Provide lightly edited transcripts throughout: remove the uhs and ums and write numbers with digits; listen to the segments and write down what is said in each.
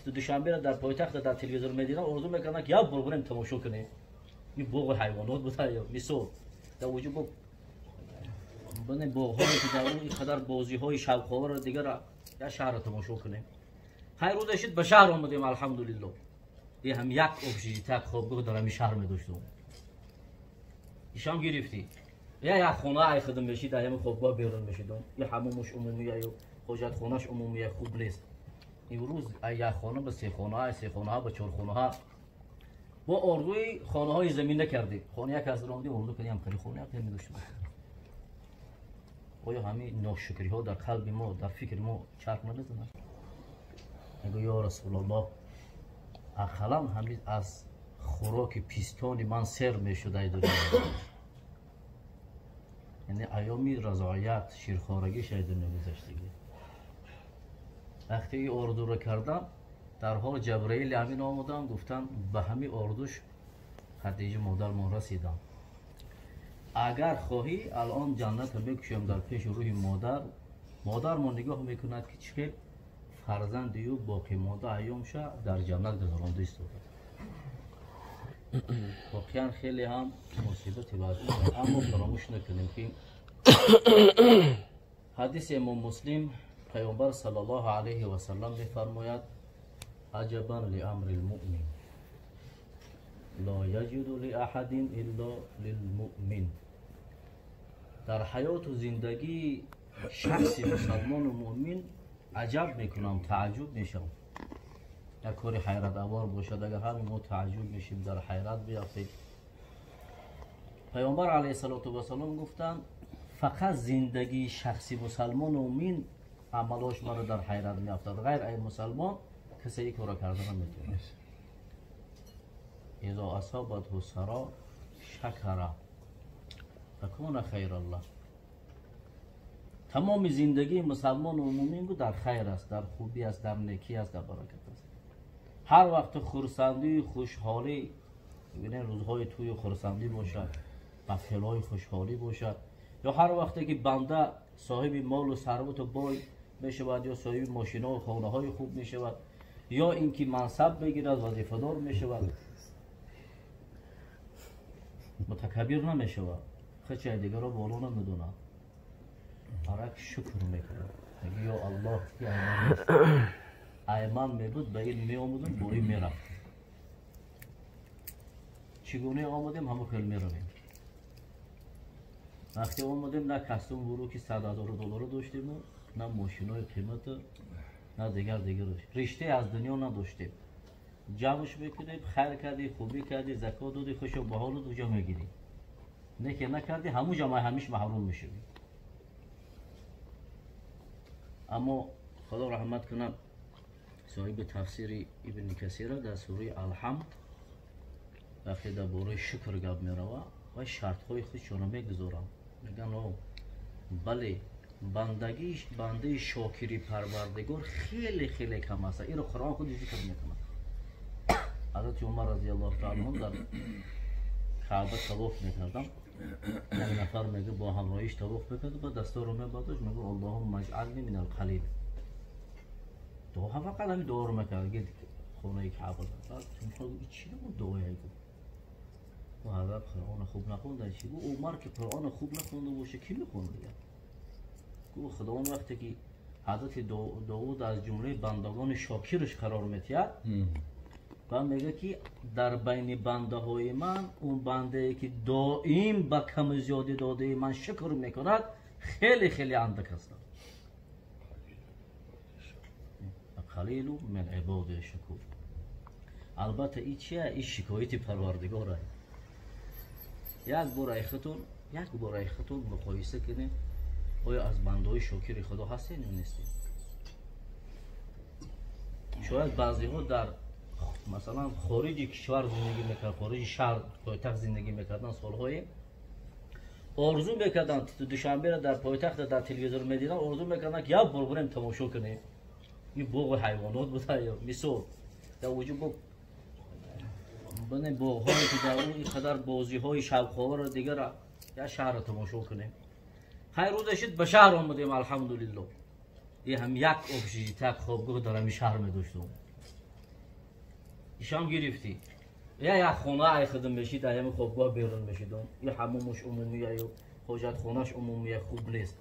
Душанберо дар пойтахт дар телевизор медидам, орзу мекардам, ки як бор бурем тамошо кунем. Ин боғи ҳайвонот буда ё мисол. Дар вуҷуд бо бане боғҳое ки дар он инқадар бозиҳои шавқоварро дигар як шаҳрро тамошо кунем. Хайр, рӯзе шуд, ба шаҳр омадем, алҳамдулилло. И ҳам як общежитие, хобгоҳ дар ҳамин шаҳр медоштум. Ишам гирифтӣ. Я як хона ай худам мешид, ай ҳамин хобгоҳ берун мешидум. И ҳамомуш умумия ё ҳоҷатхонаш умумия хуб нест. Имрӯз як хона ба се хона, се хонаҳа ба чор хонаҳа. Бо орзуи хонаҳои замина кардем. Хона як аз ромдем, орзу кардем, хеле хона як медоштем. Оё ҳамин ношукриҳо дар қалби мо, дар фикри мо чарх намезанад? Мегӯ: ё Расулаллоҳ, ақаллан ҳамин аз хӯроки пистони ман сер мешуд ай дунё. Яъне айёми разоят, ширхорагиш ай дунё гузаштагӣ. Вақте ин орзуро кардам, дар ҳол Ҷабраили Амин омадам, гуфтанд: ба ҳамин орзуш Хадиҷа модармон расидам. Агар хоҳӣ, алон ҷаннатро мекушем дар пеши рӯҳи модар. Модармон нигоҳ мекунад, ки чӣ хел фарзанди ӯ боқимонда айёмша дар ҷаннат гузаронда истода. Воқеан хеле ҳам мусибати вазин, аммо фаромӯш накунем, ки ҳадиси Имом Муслим, Пайғамбар саллаллоҳу алайҳи васаллам мефармояд: аҷабан лиамри лмуъмин ло яҷиду лиаҳадин илло лилмуъмин. Дар ҳаёту зиндагии шахси мусалмону муъмин аҷаб мекунам, тааҷҷуб мешавам. Як кори ҳайратавор бошад, агар ҳами мо тааҷҷуб мешим, дар ҳайрат биафтем. Пайғамбар алайҳиссалоту вассалом гуфтанд: фақат зиндагии шахси мусалмону муъмин амалош маро дар ҳайрат меафтад, ғайр ай мусалмон касе ин корро карда наметавонад. Изо асобатҳу саро шакара факуна хайраллаҳ. Тамоми зиндагии мусалмону муъмин гу дар хайр аст, дар хубӣ аст, дар некӣ аст, дар баракат аст. Ҳар вақти хурсандию хушҳолӣ, бибинед, рӯзҳои тӯю хурсандӣ бошад, маҳфилҳои хушҳолӣ бошад, ё ҳар вақте ки банда соҳиби молу сарвату бой мешавад, ё соҳиби мошинову хонаҳои хуб мешавад, ё ин ки мансаб мегирад, вазифадор мешавад, мутакаббир намешавад, хечи дигарро боло намедонад, барак шукр мекунад. Меги: ё Аллоҳ, ки айман мебуд, ба ин меомудум, бо ин мерафтем. Чӣ гуна омадем, ҳамон хел меравем. Вақте омадем, на кастум буруки 100 000 долларо доштему, на мошинои қимату, на дигар дигар риштае аз дунё надоштем. Ҷамъш мекунем, хайр кардӣ, хубӣ кардӣ, закот додӣ, хушо ба ҳолу уҷо мегирӣ, не ки накардӣ, ҳамун ҷо ҳамиш маҳрум мешавӣ. Аммо Худо раҳмат кунад соҳиби тафсири Ибни Касира, дар сураи Алҳамд вақте дар бораи шукр гап мерава, вай шартҳои худшонро мегузоранд. Мегӯянд: о бале, бандагӣ, бандаи шокири Парвардигор хеле хеле кам аст. Инро Қуръон худи зикр мекунад. Ҳазрати Умар разиаллоҳу таала анҳу дар Каъба тавоф мекардам, як нафар мега бо ҳамроҳиш тавоф мекард, ба дасторо мебардошт, мегӯ: аллоҳумма аҷъални мин алқалил. Дуо, фақат ҳамин дуоро мекард гирд хонаи Каъба. Чӣ набуд дуое? Гуфт: ҳазрат Қуръонро хуб нахонда чӣ? Гуфт: Умар ки Қуръонро хуб нахонда боша, кӣ мехонад дигар? Гуфт: Худованд вақте ки ҳазрати Довуд аз ҷумлаи бандагони шокираш қарор метиҳад ва мегӯяд, ки дар байни бандаҳои ман он бандае ки доим ба каму зиёдӣ додаи ман шукр мекунад, хеле хеле андак ҳастанд. қалилу мин ибоди шукур. Албатта, и чия? И шикояти Парвардигор. Як бор айхатон, як бор айхатон муқоиса кунем: оё аз бандаҳои шокири Худо ҳастем ё нестем? Шояд баъзеҳо дар масалан хориҷи кишвар зиндагӣ мекард, хориҷи шаҳр, пойтахт зиндагӣ мекарданд, солҳое орзу мекарданд, Душанберо дар пойтахт дар телевизор медиданд, орзу мекарданд, ки як бор бурем тамошо кунем. Ин боғи ҳайвонот буда ё мисол дар вуҷуд бо бане боғҳое ки дар он инқадар бозиҳои шавқоварро дигар як шаҳрро тамошо кунем. Хайр, рӯзе шуд, ба шаҳр омадем, алҳамдулилло. ҳам як общежитие хобгоҳ дар ҳамин шаҳр медоштум. Ишам гирифтӣ. Я хона ай хидм мешид, ай ҳамин хобгоҳ берун мешидум. И ҳамомуш умумия, ю ҳоҷатхонаш умумия хуб нест.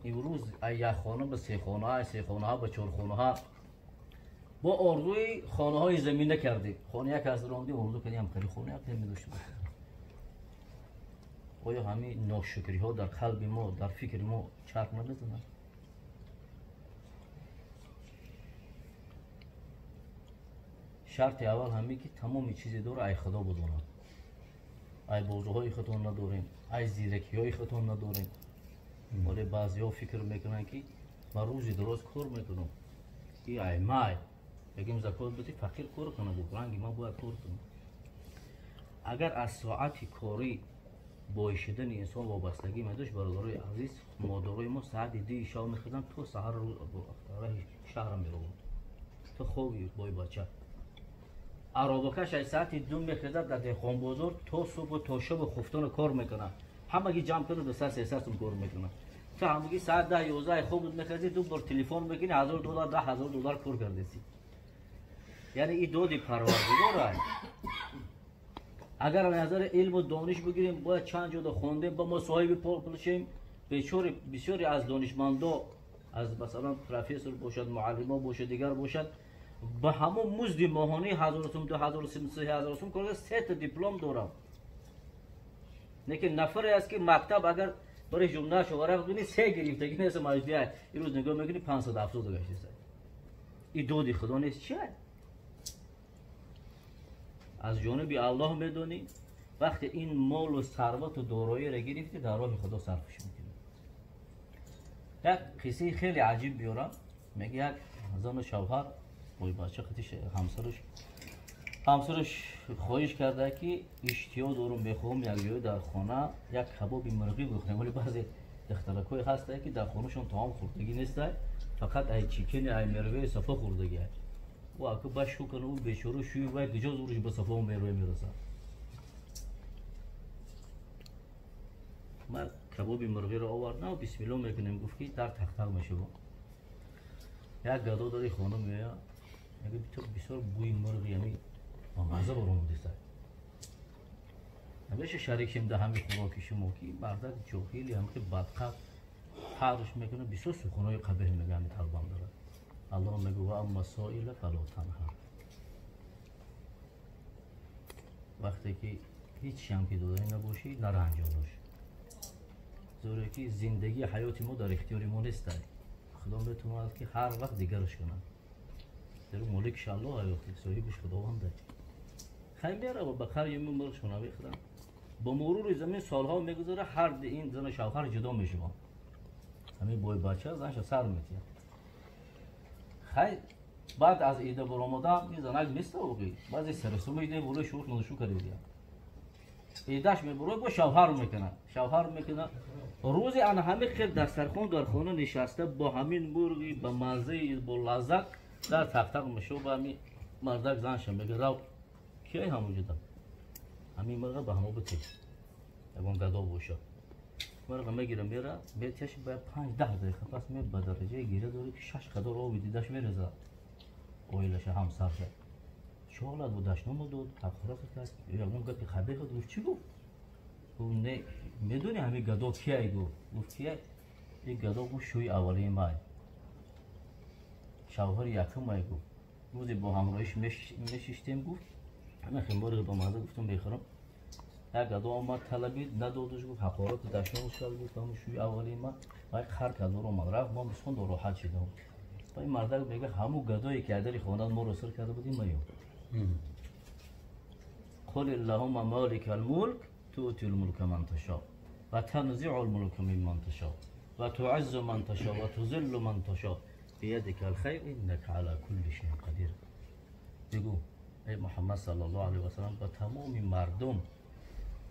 Имрӯз ай як хона ба се хона, ай се хонаҳа ба чор хонаҳа бо орзуи хонаҳои замина кардем. Хона як аз ромди орзу кардем, хеле хона як медоштем. Оё ҳамин ношукриҳо дар қалби мо, дар фикри мо чарх намезанад? Шарти аввал ҳамин ки тамоми чизе дора ай Худо бидонад. Ай бозуҳои худтон надорем, ай зиракиҳои худтон надорем. Вале баъзеҳо фикр мекунанд ки ман рӯзи дуроз кор мекунам, и ай май бигем закот бидӣ, фақир кор кунад, ранги ман бояд кор кунам. Агар аз соати корӣ бой шудани инсон вобастагӣ медошт, бародарои азиз, модарои мо соати 2 шаб мехӯрданд то саҳар раҳи шаҳра мераванд, то хоби бой бача. Аробакаш аз соати 2 мехӯрдад дар деҳқонбозор то субҳу то шабу хуфтону кор мекунад. Ҳамагӣ ҷамъ кунад 200-300 сум кор мекунад. То ҳамагӣ соат 10-11 хобут мехӯрдӣ, ду бор телефон мекунӣ, $1000, $10,000 кор кардесӣ. Яъне и доди Парвардигор аст. Агар аз назари илму дониш бигирем, бояд чанд ҷода хондем, ба мо соҳиби пул шем. Бисёре аз донишмандо, аз масалан профессор бошад, муаллимо бошад, дигар бошад, ба ҳамон музди моҳонӣ 1000 сум, 2000 сум, 3000 сум карда се та диплом дорам. Лекин нафаре аст ки мактаб агар барои журналшо варақ бинӣ, се гирифтагӣ нест, маҷдия имрӯз нигоҳ мекунӣ 570 гаштест. И доди Худо нест, чи аст? Аз ҷониби Аллоҳ медонӣ, вақте ин молу сарвату дороиро гирифтӣ, дар роҳи Худо сарфш мекунӣ. Як қиссаи хеле аҷиб биёрам. Мега як зану шавҳар бой бача қити ҳамсараш хоҳиш карда ки иштиҳо дорум, мехоҳам як ҷое дар хона як кабоби мурғӣ бихӯрем. Вале баъзе духтаракҳое ҳастанд ки дар хонашон таом хӯрдагӣ нестанд, фақат ай чикени, ай мервеи сафо хӯрдагӣ. Ӯ аку ба шу кана, ӯ бечора шӯи вай куҷо зуриш ба сафо мерве мерасад. Ман кабоби мурғиро овардам, бисмилло мекунем, гуфт ки дар тахтақ мешавам. Як гадо дари хона меояд, мегӯяд ту бисёр бӯи мурғи ҳамин мазза баромадиста. Ҳамеша шарик шем дар ҳамин хӯроки шумо, ки мардак ҷоҳили ҳамин бадқаб ҳарш мекунад, бисёр суханҳои қабеҳ мегӯяд, ҳамин талбам дорад. Аллоҳ мегӯяд ва амма соила фало танҳар. Вақте ки ҳеҷ чиам ки доданӣ набошӣ, наранҷонаш. Зеро ки зиндагии ҳаёти мо дар ихтиёри мо нест. Худо метавонад ки ҳар вақт дигараш кунад. Зеро моликш Аллоҳ аст, соҳибаш Худованд аст. Хай мерава ба қари мурғшона мехӯранд. Бо мурури замин солҳо мегузарад, ҳар ду ин зану шавҳар ҷудо мешаванд. Ҳамин бой бача занша сар метиҳад. Хай баъд аз ида баромадан ин занак нест оғи. Баъзе сарасу меида болои шур нашу карда. Идаш мебурад, бо шавҳар мекунад. Шавҳар мекунад. Рӯзи ана ҳамин хел дастархон дар хона нишаста бо ҳамин мурғи ба маззаи бо лаззат дар тахтақ мешавад, ба ҳамин мардак занша мегӯяд рав киай ҳамонҷода ҳамин мурға ба ҳамо битеҳ, ягон гадо бошад. Мурға мегира мера метиҳаш, ба 5-10 дақиқа пас ме ба дараҷаи гира дорад ки 6 қадор оби дидаш мерезад. Оилаша ҳамсарша чӣ ҳолат буд, дашномо дод, ҳақорат кард, ягон гапи қабеҳ гуфт. Чӣ гуфт? Гуфт не, медонӣ ҳамин гадо киай? Гуфт. Гуфт киай? Ин гадо гуфт шӯи аввалии май, шавҳари якумай. Гуфт рӯзе бо ҳамроҳиш мешиштем, гуфт ҳамин химбори ба маза гуфтам мехӯрам. Як гадо омад талабид, надодуш, гуфт ҳақорати дашномуш кард, гуфт ҳамин шӯи аввалии ман. Вай қар кадор омад рафт, мо бисёр нороҳат шудем. Ва ин мардак мегӯяд ҳамун гадое ки адари хонат моро сир карда буд, ин маё. Қул аллоҳумма моликал мулк туътил мулка ман ташо ва танзиъул мулка мимман ташо ва туъиззу ман ташо ва тузиллу ман ташо бiyadikal хайр иннака ала кулли шайъин қадир. Бигӯ эй Муҳаммад саллаллоҳу алайҳи васаллам ба тамоми мардум,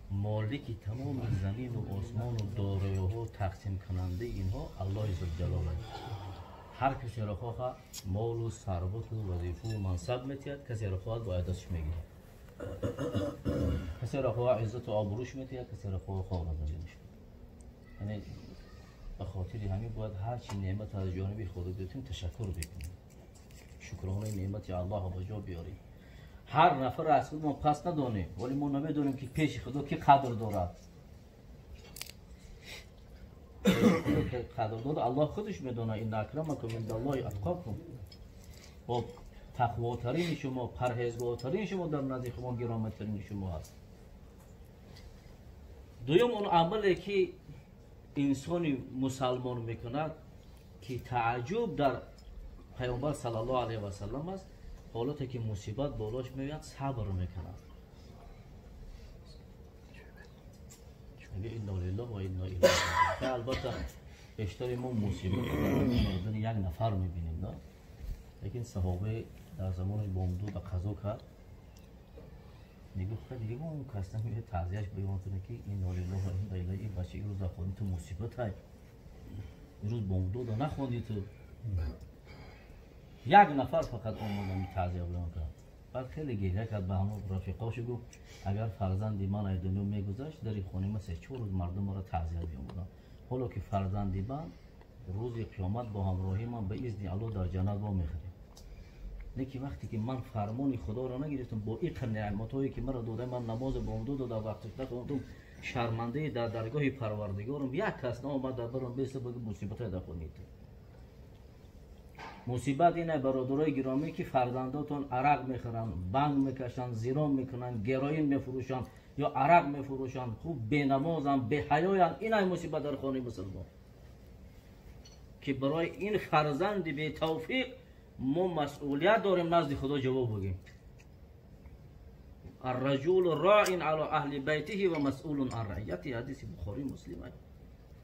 молики тамоми замину осмону дороиҳо, тақсимкунандаи инҳо Аллоҳи зулҷалол аст. Ҳар касеро хоҳад молу сарвату вазифаву мансаб метиҳад, касеро хоҳад бояд дастш мегирад, касеро хоҳад иззату обрӯш метиҳад, касеро хоҳад хор залилш. Яъне Ба хотири ҳамин бояд ҳарчи неъмат аз ҷониби Худо гирифтем ташаккур бикунем, шукронаи неъмати Аллоҳро ба ҷо биёрем. Ҳар нафар аз худмон пас надонем, вале мо намедонем ки пеши Худо ки қадр дорад. Қадр дорад Аллоҳ худаш медонад. Инна акрамакум индаллоҳи атқокум. Бо тақвотарини шумо, парҳезгортарини шумо дар назди Худо гироматарини шумо аст. Дуюм, он амале ки инсони мусалмон мекунад ки тааҷҷуб дар Пайғамбар саллаллоҳу алайҳи васаллам аст, ҳолате ки мусибат болош меояд сабр мекунад. Инна лиллаҳи ва инна илайҳи роҷиун. Албатта бештари мо мусибат дар як нафар мебинем, на? Лекин саҳобе дар замонаш бомдод қазо кард, нигоҳ кард, дига он кас намеояд таъзияш баён кунад ки инна лиллаҳи ва инна илайҳи, ин бача имрӯз дар хони ту мусибат ай, имрӯз бомдода нахонди ту. Як нафар фақат омад таъзия баён кард. Баъд хеле гиря кард, ба ҳамон рафиқошу гуфт: агар фарзанди ман аз дунё мегузашт, дари хонаи ман 3-4 рӯз мардум маро таъзия биёмаданд. Ҳоло ки фарзанди ман рӯзи қиёмат бо ҳамроҳи ман ба изни Аллоҳ дар ҷаннат вомехӯрем. Лекин вақте ки ман фармони Худоро нагирифтам, бо иқр неъматҳое ки маро дода, ман намози бомдод дода вақташ нахондам, шармандаи дар даргоҳи Парвардигорам, як кас наомад дар барам беста бигӯ мусибатҳое дар хонаи ту. Мусибат ин аст, бародарои гиромӣ, ки фарзандотон арақ мехӯранд, банг мекашанд, зино мекунанд, героин мефурӯшанд ё арақ мефурӯшанд, хуб бенамозанд, беҳаёянд. Ин ай мусибат дар хонаи мусулмон, ки барои ин фарзанди бетавфиқ мо масъулият дорем назди Худо ҷавоб бигем. Арраҷулу роин ало аҳли байтиҳи ва масъулун ан раияти. Ҳадиси Бухорӣ Муслим аст.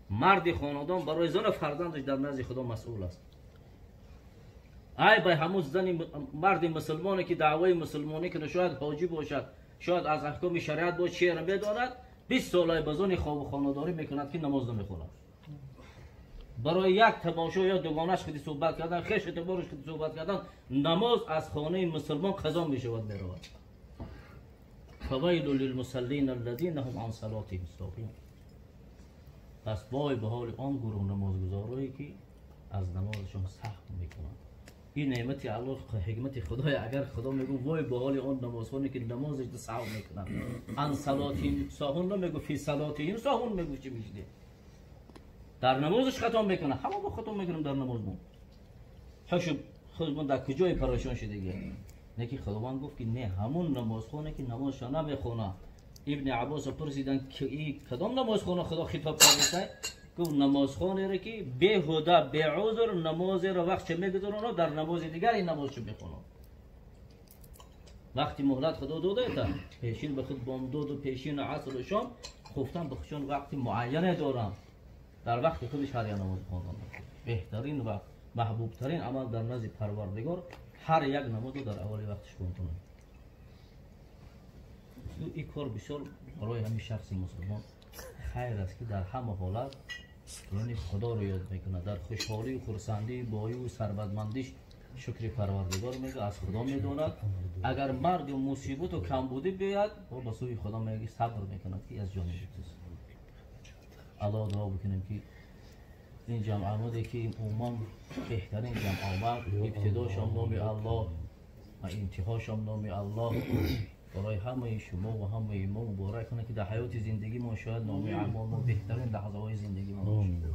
Марди хонадон барои зану фарзандаш дар назди Худо масъул аст. Ай ба ҳамун зани марди мусулмоне ки даъвои мусулмонӣ кунад, шояд ҳоҷӣ бошад, шояд аз аҳкоми шариат бо чиро медонад, 20 солаи ба зони хобу хонадорӣ мекунад ки намоз намехонад. Барои як тамошо ё дугонаш худи суҳбат кардан, хешу табораш худи суҳбат кардан, намоз аз хонаи мусулмон қазо мешавад, меравад. фавайлу лилмусаллина аллазина ҳум ан салотиҳим соҳун. Пас вой ба ҳоли он гурӯҳ намозгузорое ки аз намозашон саҳв мекунанд. Ин неъмати Аллоҳ, ҳикмати Худоя. Агар Худо мегӯ вой ба ҳоли он намозхоне ки намозаш саҳв мекунанд, ан салотиҳим соҳун намегӯ, фи салотиҳим соҳун мегӯ. Чӣ мешиде? Дар намозаш хато мекунад. Ҳама мо хато мекунем дар намозмон. Ҳашу худмон дар куҷои парешон шудагӣ? Лекин Худованд гуфт ки не, ҳамун намозхоне ки намозша намехонад. Ибни Аббосро пурсиданд ки кадом намозхона Худо хитоб кардааст? Гуфт намозхонеро ки беҳуда, беузр намозеро вақтча мегузаронад, дар намози дигар ин намозшо мехонад. Вақти муҳлат Худо додаета, пешин ба худ бомдоду пешину асру шом хуфтан ба худшон вақти муайяне доранд. Дар вақти худаш ҳар як намоз хондан беҳтарин ва маҳбубтарин амал дар назди Парвардигор, ҳар як намозро дар аввали вақташ хондан. Ин кор бисёр барои ҳамин шахси мусулмон хайр аст ки дар ҳама ҳолат яъне Худоро ёд мекунад, дар хушҳолию хурсандӣ, боию сарватмандиш шукри Парвардигор мегӯяд, аз Худо медонад. Агар маргу мусибату камбудӣ биёяд, о ба сӯи Худо мегӯяд, сабр мекунад ки аз ҷониби туст. Аллоҳ дуо бикунем ки ин ҷамъомаде ки умуман беҳтарин ҷамъомад, ибтидошам номи Аллоҳ ва интиҳошам номи Аллоҳ, барои ҳамаи шумо ва ҳамаи мо муборак кунад ки дар ҳаёти зиндагимон шояд номи аъмол мо беҳтарин лаҳзаҳои зиндагимон бошад.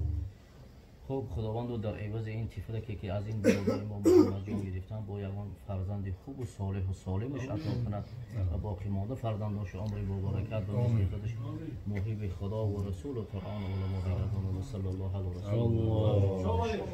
Хуб, Худовандо дар ивази ин тифлаке ки аз ин бародари мо Муҳаммадҷон гирифтан, бо ягон фарзанди хубу солиҳу солимаш ато кунад ва боқимонда фарзандошу умри бобаракат ба мисли худаш муҳиби Худо ва Расулу Қуръон уламо бигардонад. Саллаллоҳу алайҳи васаллам.